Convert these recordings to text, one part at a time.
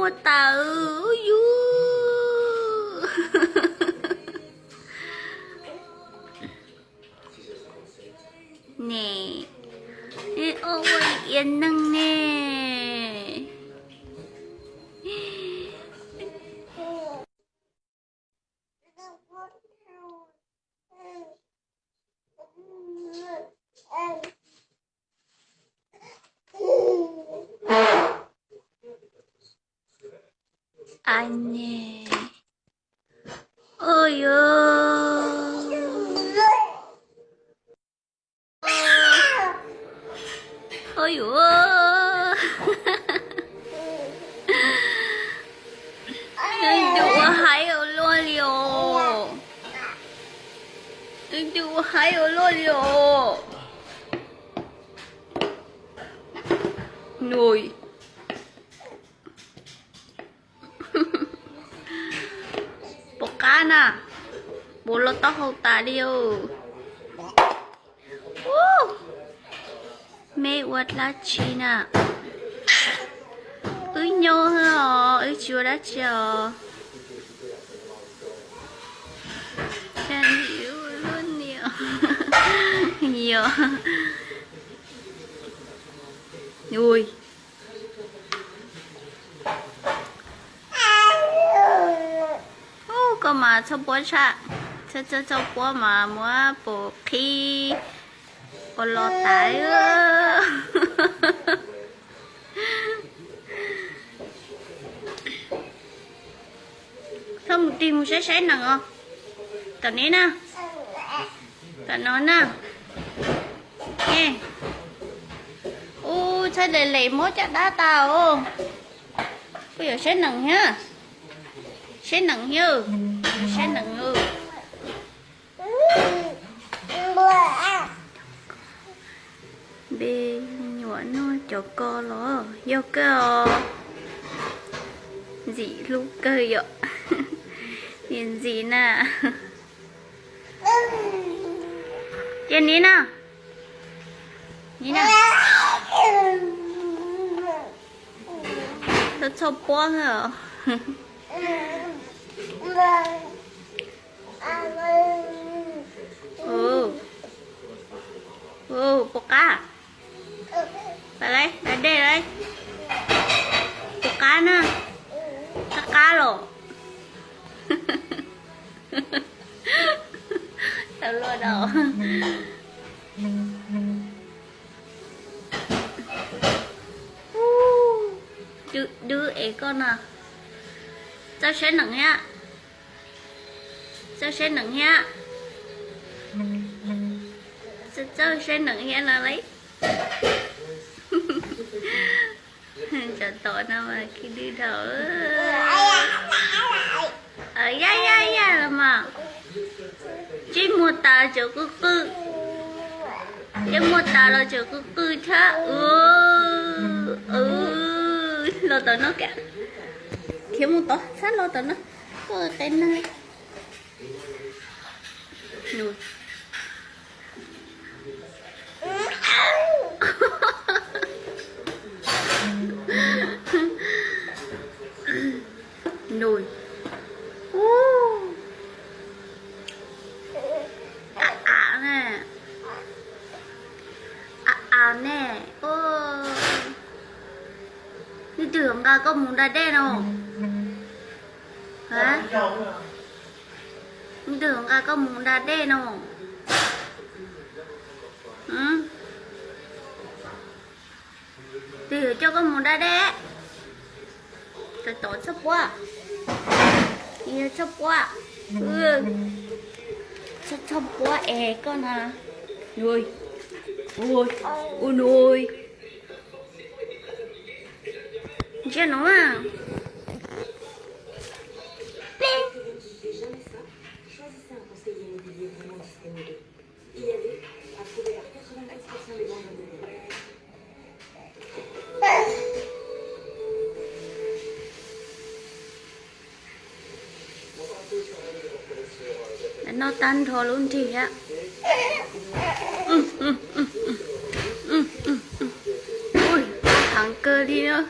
Ua tawm yus ne, ua ia neeg ne. Aw, ua yuav, leej twg ua haib ua luaj li os. Leej twg ua haib ua luaj li os. Puas qab na? Puas los taub hau tas li os? Meb ua dab tsi na? Wb nyob os, wb tsis ua dab tsi os. Yog, ub, koj mas txhob puab tshaj, txhob txhob txhob puab mas muab pum qhib ua los tas. Txhob mus tig mus saib saib nees os. Tom neb na, tom no na. Ub, txhob le le muab caj dab tas os. Koj yuav saib nees thiab? Saib nees thiab, saib nees. Npe nyuam noj cov ko los yog kawg os. Ntxim hlub kawg yom. Niam ntxim na. Ces niv na, niv na, txhob txhob puab os. Puas qab? Pab lawm, da dej lawm. Puas qab na? Qab qab los? Tau luaj dau. Dwb es koj no. Txawj saib nees thiab. Txawj saib nees thiab. Txawj saib nees thiab no lauj. Tsov tom no mas khib dwb dhau. Yaj yaj yaj los mas. Ntsej muag tas tseem qw qw. Ntsej muag tas los tseem qw qw thiab. Los tom no, khiav mus tod, txhob los tom no. Koj qe neeg. Nws. Ub. Av av ne. Av av ne. Leej twg nqa koj mus da dej no? Leej twg nqa koj mus da dej no? Twg yuav coj koj mus da dej? Tov txhob puab, yog txhob puab, txhob puab es koj na. Ua nws, ntsia no. Noj tag nrho lub nrig thiab. Heev kawg li os.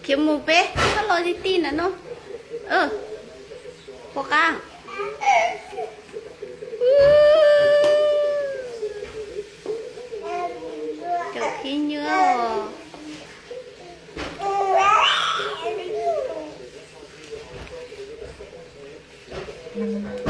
Khiav mus peb, koj los ti ti na no. Puas qab? Cov khib nyiab os.